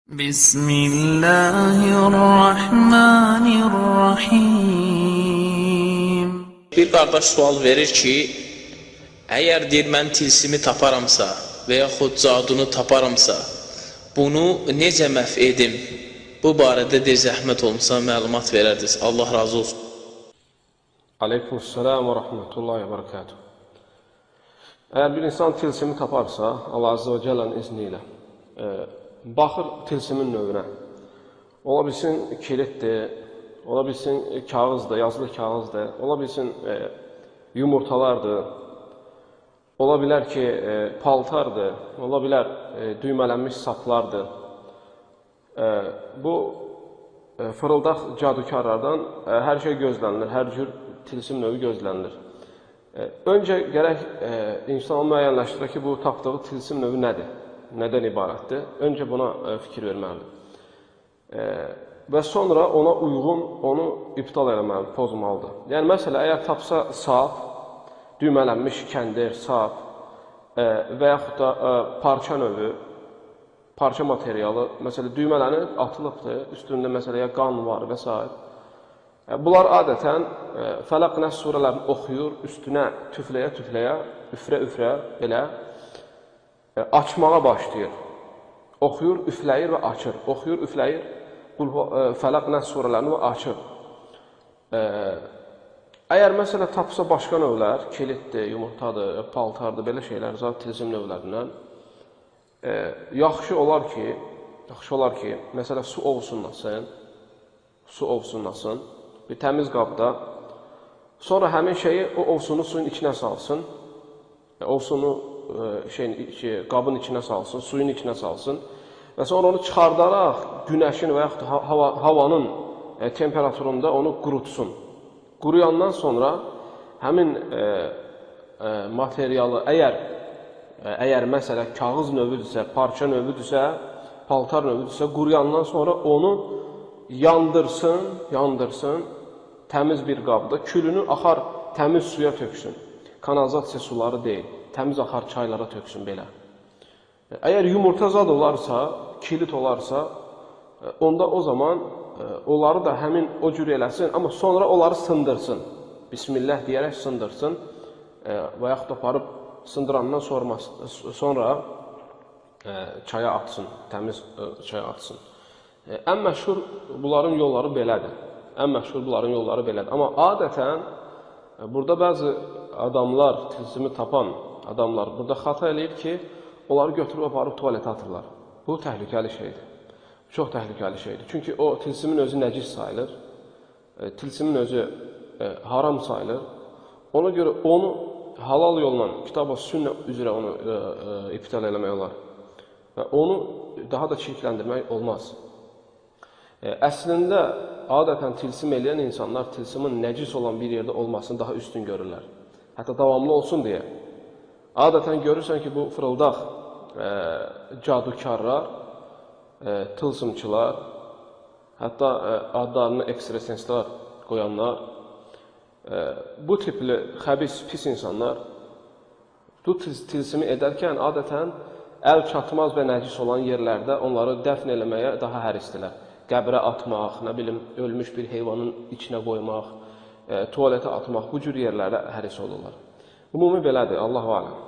Bismillahirrahmanirrahim. Bir qardaş sual verir ki, əgər deyir mən tilsimi taparamsa və yaxud cadunu taparamsa, bunu necə məhv edim? Bu barədə deyir zəhmət olmasa məlumat verərdiniz. Allah razı olsun. Aleykümselam və rəhmətullahi və bərəkətuhu. Əgər bir insan tilsimi taparsa, Allah Azze və Cəllənin izni ilə, baxır tilsimin növünə. Ola bilsin kiliddir, ola bilsin kağızdır, yazılı kağızdır, ola bilsin yumurtalardır, ola bilər ki, paltardır, ola bilər düymələnmiş saplardır. Bu fırıldaq cadukarlardan hər şey gözlənilir, hər cür tilsim növü gözlənilir. Öncə gərək insan müəyyənləşdirə ki, bu tapdığı tilsim növü nədir, nədən ibarətdir? Öncə buna fikir verməlidir. Və sonra ona uyğun onu iptal eləməlidir, pozmalıdır. Yəni, məsələ, əgər tapsa sap, düymələnmiş kəndir, sap və yaxud da parça növü, parça materialı, məsələ, düymələnib, atılıbdır, üstündə məsələ, ya qan var və s. Bunlar adətən Fələq, Nəs surələrini oxuyur, üstünə tüfləyə-tüfləyə, üfrə-üfrə belə açmağa başlayır. Oxuyur, üfləyir və açır. Oxuyur, üfləyir, Fələq, Nəs surələrini və açır. Əgər məsələ tapsa başqa növlər, kiliddir, yumurtadır, paltardır, belə şeylər, zat tilsim növlərindən, yaxşı olar ki, məsələ su ovsunlasın, bir təmiz qabda, sonra həmin şeyi o ovsunu suyun içinə salsın, ovsunu qabın içinə salsın, suyun içinə salsın və sonra onu çıxardaraq günəşin və yaxud havanın temperaturunda onu qurutsun. Quruyandan sonra həmin materialı əgər məsələ kağız növüdürsə, parça növüdürsə, paltar növüdürsə, quruyandan sonra onu yandırsın təmiz bir qabda, külünü axar təmiz suya töksün. Kanalizasiya suları deyil, təmiz axar çaylara töksün belə. Əgər yumurta zad olarsa, kilit olarsa, onda o zaman onları da həmin o cür eləsin, amma sonra onları sındırsın. Bismillah deyərək sındırsın və yaxud aparıb sındırandan sonra çaya atsın, təmiz çaya atsın. Ən məşhur bunların yolları belədir. Amma adətən burada bəzi adamlar, tilsimi tapan adamlar burada xata eləyir ki, onları götürüb aparıb tualetə atırlar. Bu təhlükəli şeydir. Çox təhlükəli şeydir. Çünki o tilsimin özü nəcis sayılır. Tilsimin özü haram sayılır. Ona görə onu halal yolla, kitab-ı sünnə üzrə onu iptal eləmək olar. Və onu daha da çirkləndirmək olmaz. Əslində, adətən tilsim eləyən insanlar tilsimin nəcis olan bir yerdə olmasını daha üstün görürlər. Hətta davamlı olsun deyə. Adətən görürsən ki, bu fırıldaq cadukarlar, tılsımçılar, hətta adlarını ekstrasenslər qoyanlar, bu tipli xəbis, pis insanlar bu tilsimi edərkən adətən əl çatmaz və nəcis olan yerlərdə onları dəfn eləməyə daha hərisdirlər. Qəbrə atmaq, nə bilim, ölmüş bir heyvanın içinə qoymaq, tualetə atmaq, bu cür yerlərdə həris olurlar. Ümumi belədir, Allahu aləm.